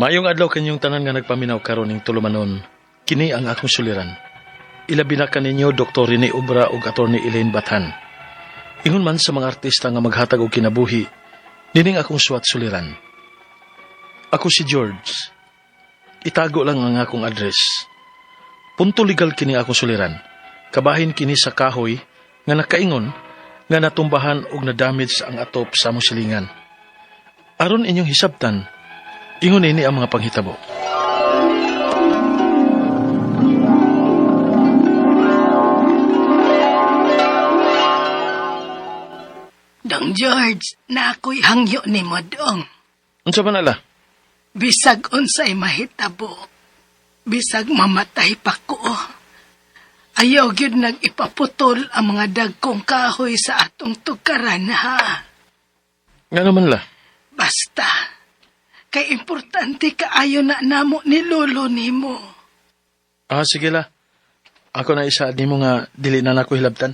Maayong adlaw kanyong tanan nga nagpaminaw karon ning tulumanon. Kini ang akong suliran. Ilabi na kaninyo Dr. Rene Obra ug Attorney Elaine Bathan. Ingon man sa mga artista nga maghatag og kinabuhi, nining akong suwat suliran. Ako si George. Itago lang ang akong address. Punto legal kini akong suliran. Kabahin kini sa kahoy nga nakaingon nga natumbahan og na-damage ang atop sa among silingan. Aron inyong hisabtan, ingon ini ang mga panghitabo. Dong George, na ako'y hangyo ni mo dong. Unsa man ala? Bisag unsay mahitabo. Bisag mamatay pa ko. Ayaw gyud nag-ipaputol ang mga dagkong kahoy sa atong tukaran ha. Nga naman la. Basta, kay importante kaayo na namo ni lolo nimo. Ah, sige la. Ako na isaad nimo nga dili na nako hilabtan.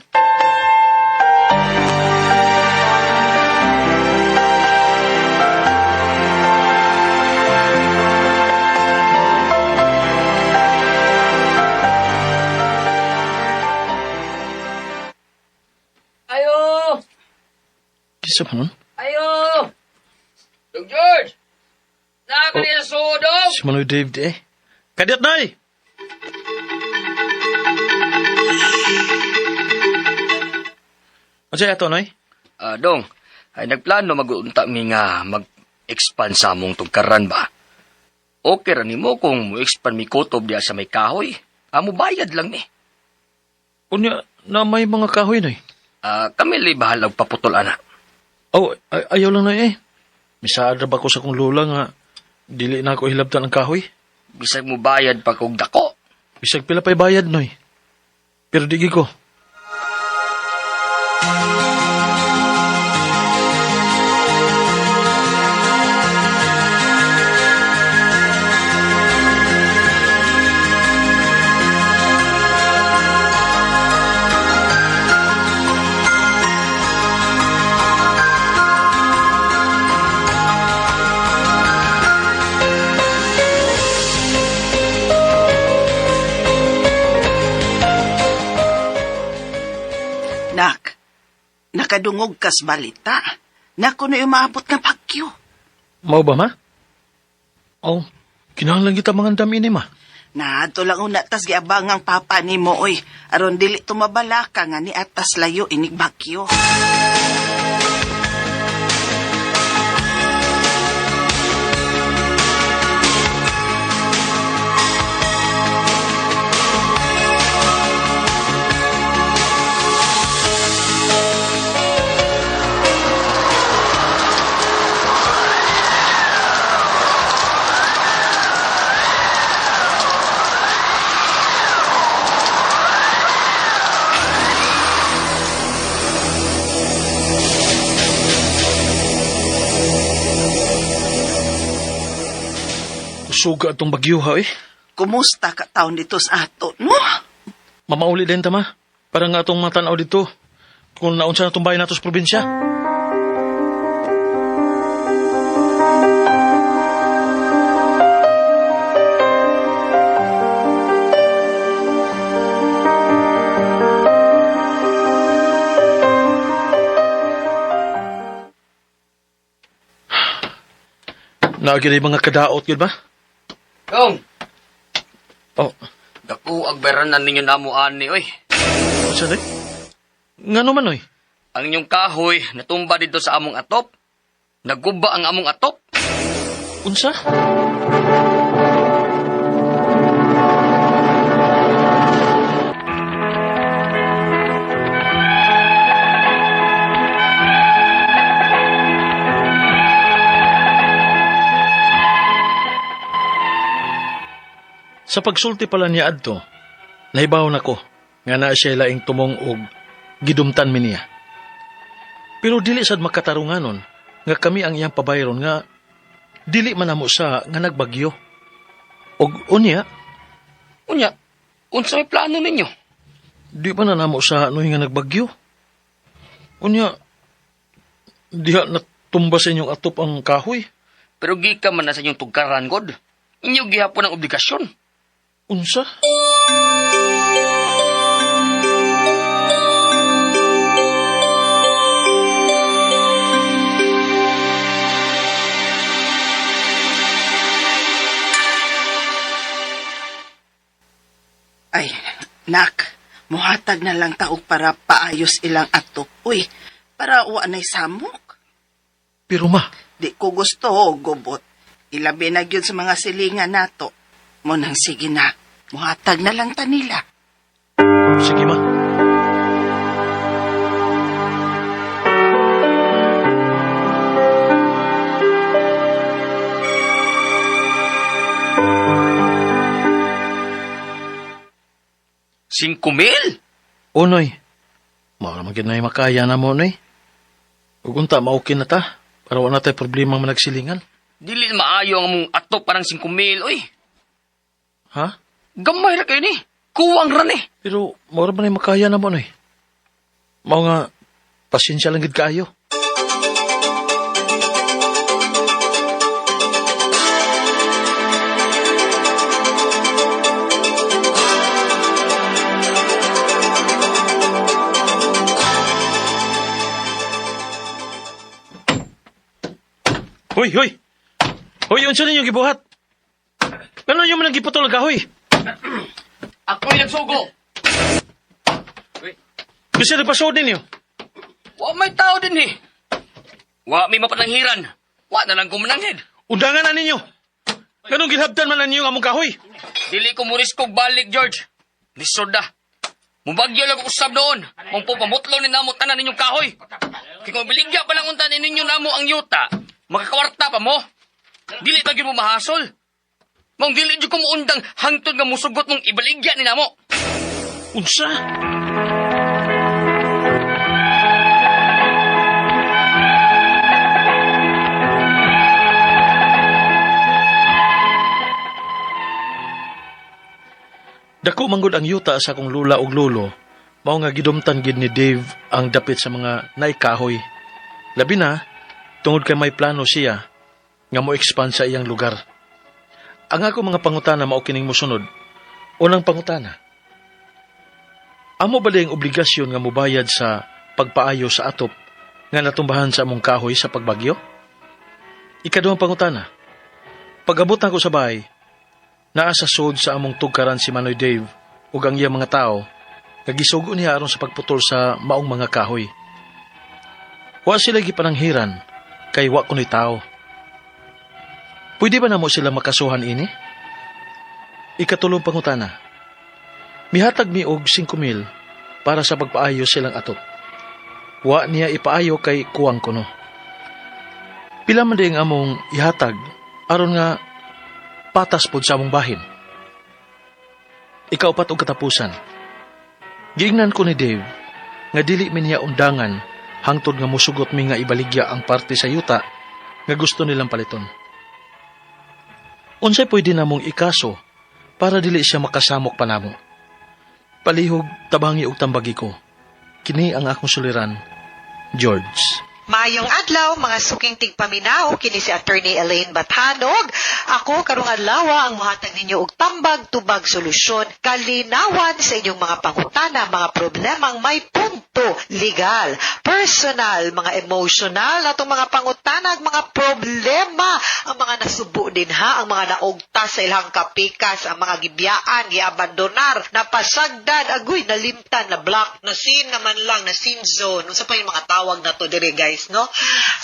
Ayo! Kisa pa nun? Ayo! Dong George! Nakakali sa sudong! Si Manoy Dave di eh. Kadyat nay! Unsa ato noy? Ah, dong, ay nagplano mag-unta mi nga mag-expand sa among tugkaran ba? Okay ra nimo kung mo-expand mi kutob diya sa may kahoy. Amo bayad lang ni. Unya na may mga kahoy noy. Ah, kami lay bahalag paputol ana. Oh, ayaw lang noy eh. Misaad ra ba ko sa kong lola nga dili na ako hilabtan ang kahoy? Bisag mo bayad pa kog dako. Bisag pila pa'y bayad noy. Pero di ko. Nak, nakadungog kas balita. Nako na umaabot nga bagyo. Mao ba ma? Oh, kinahanglan kita mga dami ni ma. Naadto lang una tas giabang ang papa nimo oy. Aron dili tumabala ka nga ni atas layo inig bagyo. Suga atong bagyo ha eh. Kumusta ka taon dito sa ato, no? Mamauli din ta ma. Para nga atong matanaw dito. Kung naunsa na itong bahay nato sa probinsya. Naagi na yung mga kadaot yun ba? Dong, Oh, dako ang beranan ninyo namo ani oy. unsa na? Nga naman oy. Ang inyong kahoy natumba dito sa among atop. Naguba ang among atop. Unsa? Sa pagsulti pala niya adto, nahibaw nako nga naa siya laing tumong og gidumtan mi niya. Pero dili sad makatarunganon nga kami ang iyang pabayron nga dili man namo sa nga nagbagyo. Og unya, Unya, unsa may plano ninyo? di pa na namo sa noy nga nagbagyo. Unya, diha natumba sa inyong atop ang kahoy. Pero gikan man na sa inyong tugkaran, God. Inyo gihapon ang obligasyon. Unsa? Ay, nak, muhatag na lang taog para paayos ilang atop. Uy, para wa na'y samok. Pero ma, Di ko gusto, oh, gubot. Ilabi na gyud sa mga silingan nato. Mo nang sige na, muhatag na lang ta nila. Sige ma. 5,000? Unoy, mao ra man gyud na makaya na mo, Noy. Ug unta maukin na ta para wala tay problema managsilingan. Dili maayo ang among atop parang 5,000, oy. Ha? Gamay ra kayo ni. Kuwang ra ni. Pero mao ra man ay makaya na mo, Noy. Mao nga pasensya lang gid kaayo. Hoy, hoy! Hoy, unsa ninyo gibuhat? Ngano ninyo man ang giputol ang kahoy? Ako'y nagsugo. Kasi nagpasuod ninyo. Wa may tao din eh. Wa may mapananghiran. Wa na lang kumananghid. Undangan na ninyo. Ganong gilhabtan man na ninyo ang among kahoy. Dili ko muriskog balik, George. Lisod na. Mubagyo lang usab doon. Mong pupamutlo ni namo tanan ninyong kahoy. Kay kung biligya pa lang unta ninyo namo ang yuta, makakawarta pa mo. Dili pa gyud mo mahasol. Mong dili jud ko muundang hangtod nga musugot mong ibaligya ni namo. Unsa? Dako manggod ang yuta sa akong lula ug lolo, mao nga gidumtan gid ni Dave ang dapit sa mga naikahoy. Labi na, tungod kay may plano siya nga mo expand sa iyang lugar. Ang ako mga pangutana mao kining mosunod. Unang pangutana, amo ba ang obligasyon nga mobayad sa pagpaayo sa atop nga natumbahan sa among kahoy sa pagbagyo? Ikaduhang pangutana, pag-abot nako sa bahay, naa sa sod sa among tugkaran si Manoy Dave ug ang iyang mga tao nga gisugo niya aron sa pagputol sa maong mga kahoy. Wa sila gipananghiran kay wa kunoy tao. Pwede ba namo sila makasuhan ini? Ikatulong pangutana, mihatag mi og 5,000 para sa pagpaayo silang atop. Wa niya ipaayo kay kuwang kuno. Pila man di ang among ihatag aron nga patas pod sa among bahin. Ikaupat og katapusan. Giingnan ko ni Dave nga dili mi niya undangan hangtod nga musugot mi nga ibaligya ang parte sa yuta nga gusto nilang paliton. Unsay pwede namong ikaso para dili siya makasamok pa namo. Palihog tabangi og tambagi ko. Kini ang akong suliran, George. Maayong adlaw mga suking tigpaminaw kini si Attorney Elaine Bathanog. Ako karong adlaw ang mohatag ninyo og tambag tubag solusyon kalinawan sa inyong mga pangutana, mga problemang may punto legal, personal, mga emotional atong mga pangutana, ang mga problema, ang mga nasubo din ha, ang mga naugta sa ilang kapikas, ang mga gibiyaan, giabandonar, napasagdan, agoy, nalimtan, na block, na sin naman lang, na sin zone. Unsa pa yung mga tawag na to dire guys, no?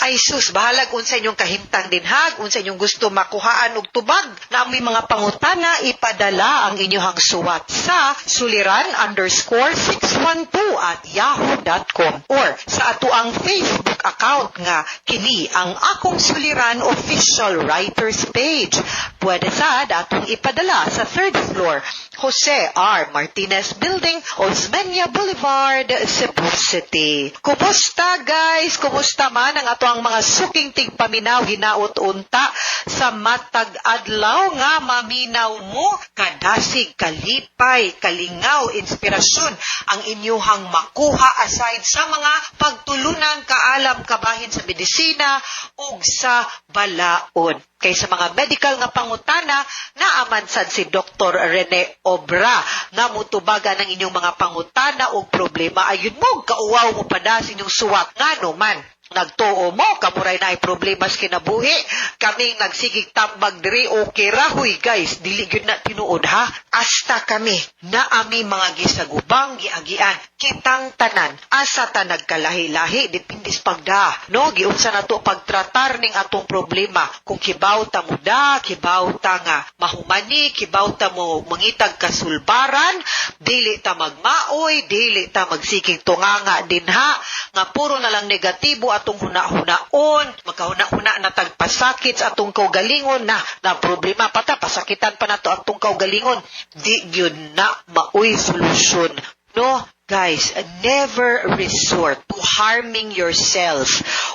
Ay sus, bahalag unsa inyong kahimtang dinhag, unsa inyong gusto makuhaan og tubag, na may mga pangutana, ipadala ang inyong suwat sa suliran_612@yahoo.com or sa atuang Facebook account nga kini ang akong Suliran Official Writers Page. Pwede sad atong ipadala sa third floor, Jose R. Martinez Building, Osmeña Boulevard, Cebu City. Kumusta, guys? Kumusta man ang ato ang mga suking tigpaminaw hinaot unta sa matag adlaw nga maminaw mo kadasig, kalipay, kalingaw, inspirasyon ang inyuhang makuha aside sa mga pagtulunan kaalam kabahin sa medisina ug sa balaod. Kay sa mga medical nga pangutana, naaman sad si Dr. Rene Obra nga mutubagan ang inyong mga pangutana ug problema. Ayun mo, kauwaw mo pada sa inyong suwat. Ngano man, nagtuo mo, kamuray na ay problema sa kinabuhi. Kaming nagsigig tambag diri, okay ra. Huy guys, dili gyud na tinuod ha. Hasta kami, naami mga gisagubang giagian. Kitang tanan, asa ta nagkalahi-lahi, depende sa pagda. No, giunsa na to pagtratar ning atong problema. Kung kibaw ta muda, kibaw ta nga mahumani, kibaw ta mo mangitag kasulbaran, dili ta magmaoy, dili ta magsigig tunganga dinha, nga puro na lang negatibo atong huna-hunaon, magkahuna-huna na tagpasakit sa atong kaugalingon na, na problema pa ta, pasakitan pa nato atong kaugalingon, di gyud na maoy solusyon. No, guys, never resort to harming yourself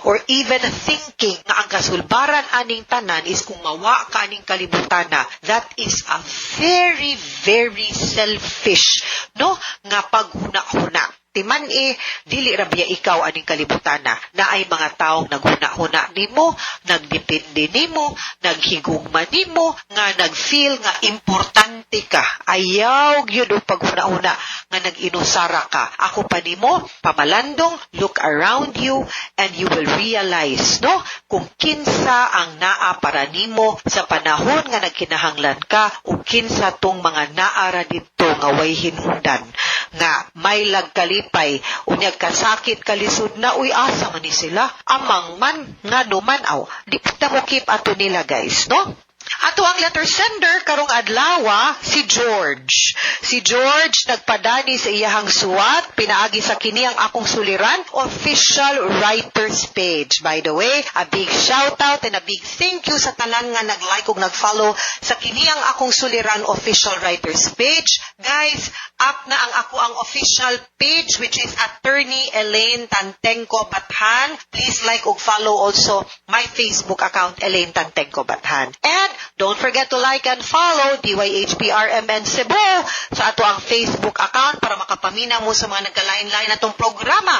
or even thinking nga ang kasulbaran aning tanan is kung mawa ka aning kalibutan na. That is a very, very selfish, no, nga paghuna-huna. Timan eh, dili ra biya ikaw aning kalibutan na, na ay mga taong naghuna-huna nimo, nagdepende nimo, naghigugma nimo, nga nag-feel nga importante ka. Ayaw gyud og paghuna-huna nga nag-inusara ka. Ako pa nimo, pamalandong, look around you and you will realize, no, kung kinsa ang naa para nimo sa panahon nga nagkinahanglan ka o kinsa tong mga naara didto nga way hinungdan nga may lagkalipay unyag kasakit kalisod na, uy, asa man ni sila, amang man ngano man aw di ta mo keep ato nila, guys, no? Ato ang letter sender karong adlaw si George. Si George nagpadani sa iyahang suwat pinaagi sa kini ang akong suliran official writers page. By the way, a big shout out and a big thank you sa tanan nga nag-like ug nag-follow sa kini ang akong suliran official writers page. Guys, up na ang ako ang official page, which is Attorney Elaine Tantengco Bathan. Please like ug follow also my Facebook account, Elaine Tantengco Bathan. And don't forget to like and follow DYHPRMN Cebu sa ato ang Facebook account para makapamina mo sa mga nagkalain-lain atong programa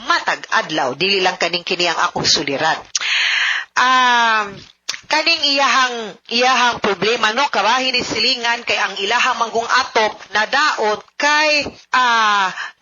matag adlaw, dili lang kaning kini ang akong suliran. Kaning iyahang problema, no, kabahin ni silingan kay ang ilahang manggong atop nadaot kay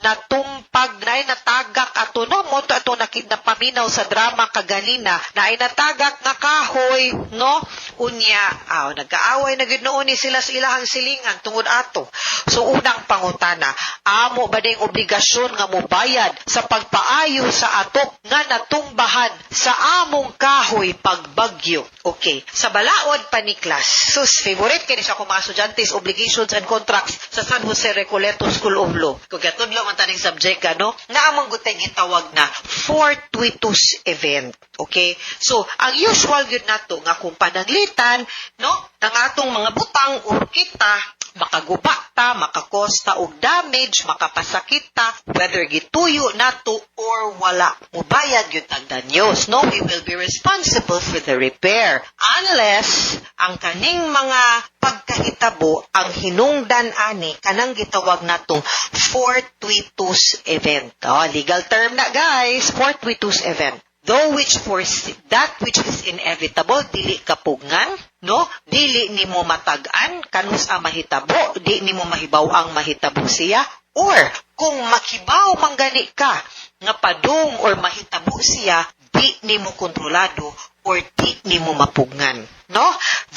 natumpag na ay natagak ato, no, mo to ato napaminaw sa drama kaganina na ay natagak nga kahoy, no. Unya aw nagkaaway na gid noon ni sila sa ilahang silingan tungod ato. So unang pangutana, amo ba ding obligasyon nga mobayad sa pagpaayo sa atop nga natumbahan sa among kahoy pagbagyo? Okay. Sa balaod pa ni class, sus, favorite kini sa akong mga estudyante, obligations and contracts sa San Jose Recoleto School of Law. Kung gatudlo man taning subject, ano, naamong gutay gitawag na fortuitous event. Okay? So, ang usual gyud nato nga kung pananglitan, no, ang atong mga butang or kita, makaguba ta, makakosta og damage, makapasakit ta, whether gituyo nato or wala. Mubayad gyud tag danyos, no? We will be responsible for the repair. Unless, ang kaning mga pagkahitabo, ang hinungdan ani, kanang gitawag natong fortuitous event. Oh, legal term na, guys, fortuitous event. Though which foresee, that which is inevitable, dili kapugngan, no? Dili nimo matag-an kanus ang mahitabo, di nimo mahibaw ang mahitabo siya, or kung makibaw man gani ka nga padung or mahitabo siya, di nimo kontrolado or di nimo mapugngan. No?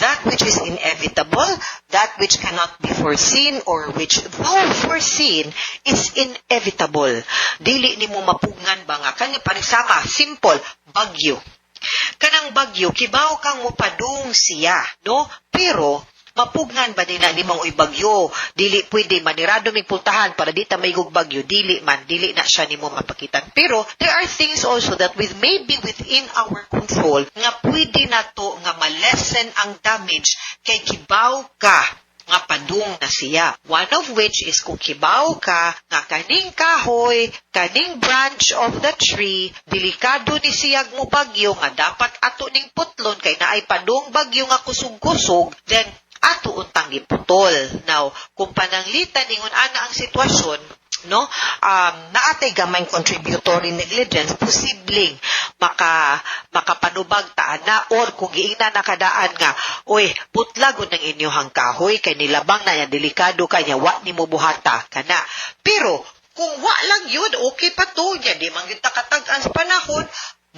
That which is inevitable, that which cannot be foreseen, or which though foreseen is inevitable. Dili nimo mapugngan ba nga kani panisama, simple, bagyo. Kanang bagyo, kibaw kang mopadung siya, no? Pero mapugngan ba din na nimong uy bagyo, dili pwede manirado mig pultahan para di ta maigog bagyo, dili man, dili na siya nimo mapakitan. Pero there are things also that with maybe within our control nga pwede nato nga ma-lessen ang damage kay kibaw ka nga padung na siya. One of which is kung kibaw ka nga kaning kahoy, kaning branch of the tree, delikado ni siyag mo bagyo nga dapat ato ning putlon kay naay padung bagyo nga kusog-kusog, then ato untang giputol. Now, kung pananglitan ingon ana ang sitwasyon, no, naatay gamay contributory negligence, posibleng makapanubag ta ana, or kung giingna nakadaan nga, "Oy, putla gud ng inyong kahoy kay nilabang na yan, delikado kanya, wa nimo buhata kana." Pero kung wa lang yun, okay pa to nya, di man gyud ta katag-an sa panahon,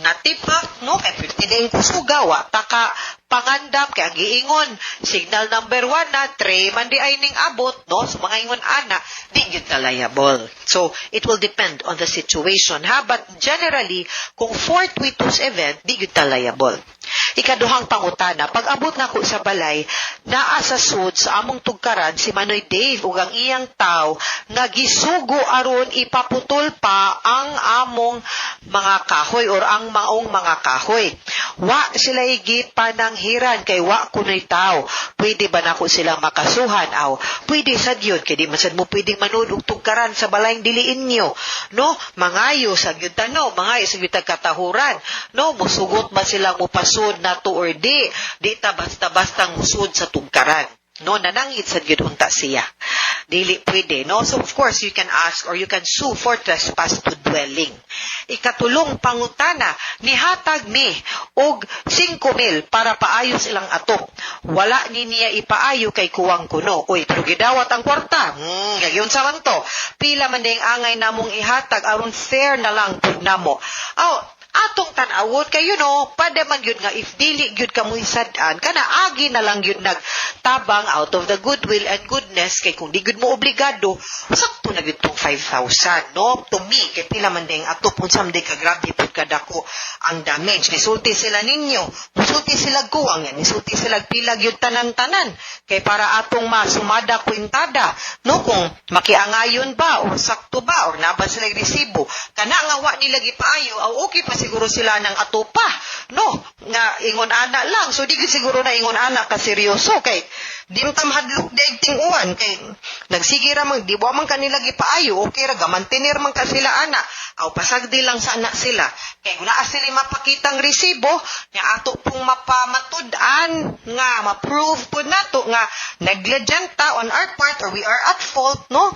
natipak, no, kay pwede din kusuga, wa ta ka pangandam, kay ang giingon, signal number 1 na, tray man di ay ning abot, no, so mga ingon ana, di gyud ta liable. So, it will depend on the situation, ha, but generally, kung fortuitous event, di gyud ta liable. Ikaduhang pangutana, pag abot nako sa balay, naa sa sud sa among tugkaran si Manoy Dave ug ang iyang taw nga gisugo aron ipaputol pa ang among mga kahoy or ang maong mga kahoy. Wa sila gipananghiran kay wa kunoy taw. Pwede ba nako silang makasuhan? Aw, pwede sad yun kay di man sad mo pwedeng manud og tugkaran sa balayng diliin nyo. No, mangayo sa gyud ta, no, mangayo sa gyud katahuran. No, musugot ba silang mupasud nato or di? Di ta basta-basta musud sa tugkaran. No, nanangit sad gyud unta siya. Dili pwede, no? So of course, you can ask or you can sue for trespass to dwelling. Ikatulong pangutana, nihatag mi og 5,000 para paayos ilang atop. Wala ni niya ipaayo kay kuwang kuno. Uy, pero gidawat ang kwarta. Gayon sa man to. Pila man ding angay namong ihatag aron fair na lang pud namo. Aw, atong tan-awon kay pwede man gyud nga if dili gyud kamoy sad-an kana, agi na lang gyud nagtabang out of the goodwill and goodness, kay kung di gyud mo obligado, sakto na gyud tong 5,000, no, to me, kay pila man ding atop, unsa man day ka grabe pud kadako ang damage. Nisulti sila ninyo, musulti sila kuwang yan, nisulti sila pila gyud tanan-tanan kay para atong masumada kwintada, no, kung makiangayon ba or sakto ba or naba sila resibo kana nga wa nila gipaayo. Aw, okay pa siguro sila ng atopa, no, nga ingon ana lang. So di gyud siguro na ingon ana ka seryoso kay di man ta mahadlok daig ting-uwan kay nagsige ra man, di wa man kanila gipaayo, okay ra, gamantener man ka sila ana. Aw, pasagdi lang sana sila kay kung naa sila mapakitang resibo nga ato pong mapamatud-an nga ma-prove po nato nga negligent ta on our part or we are at fault, no,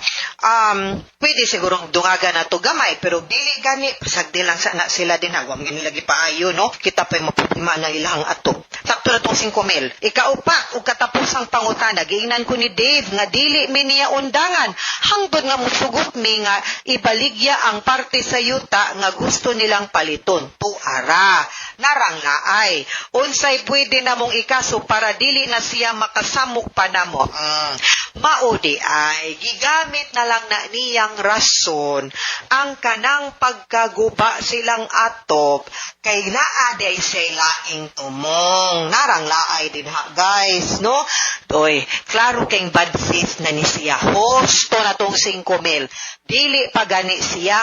pwede siguro dungagan nato gamay. Pero dili gani, pasagdi lang sana sila din ha, wa man nila gipaayo, no, kita pa'y maproblema ng ilang atop. Sakto na tong 5,000. Ikaupat ug katapusang pangutana, giingnan ko ni Dave nga dili mi niya undangan hangtod nga musugot mi nga ibaligya ang parte sa yuta nga gusto nilang paliton. Tuara narang naay unsay pwede namong ikaso para dili na siya makasamok pa namo. Mao di ay gigamit na lang na niyang rason ang kanang pagkaguba silang atop kay naa di siya laing tumong. Narang laay din ha, guys, no. Oy, klaro kay bad faith na ni siya. Husto na tong 5,000. Dili pa gani siya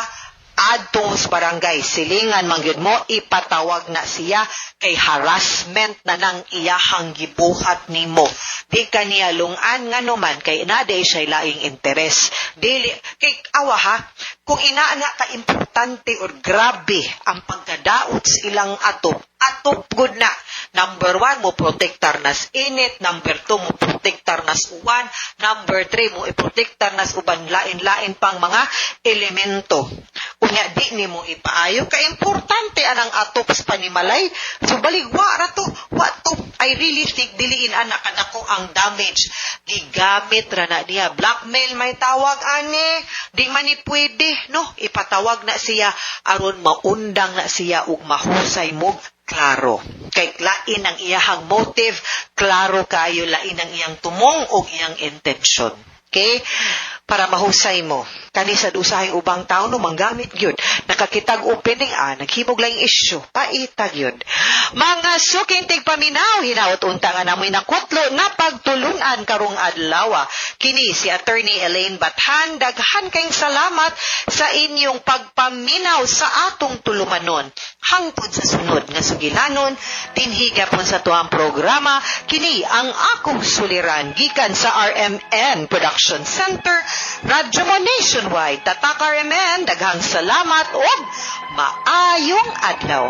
adtong sa barangay, silingan man gyud mo, ipatawag na siya kay harassment na nang iyahang gibuhat nimo. Di ka niya lungan, ngano man kay na siya laing interes. Dili kay awa ha, kung inaa ka importante or grabe ang pagkadaot sa ilang atop, atop gud na. Number 1, mo protektar nas init. Number 2, mo protektar nas uwan. Number 3, mo iprotektar nas uban lain-lain pang mga elemento. Unya di nimo ipaayo kay importante anang atop sa panimalay. So baligwa ra to, wa to. I really think diliin ana kadako ang damage. Gigamit ra na niya. Blackmail may tawag ani. Di man ni pwede, no? Ipatawag na siya aron maundang na siya ug mahusay mo klaro. Kay lain ang iyahang motive, klaro kayo lain ang iyang tumong o iyang intention. Okay? Para mahusay mo. Kani sad usahing ubang tao no manggamit gyud. Nakakitag opening naghimog lang issue. Paita gyud. Mga suking tigpaminaw, hinaot unta nga namoy nakutlo na pagtulunan karong adlaw. Kini si Attorney Elaine Bathan, daghan kayong salamat sa inyong pagpaminaw sa atong tulumanon. Hangtod sa sunod nga sugilanon, dinhi gapon sa tuang programa, kini ang akong suliran gikan sa RMN Production Center, Radyo Mo Nationwide. Tatak RMN, daghang salamat ug maayong adlaw.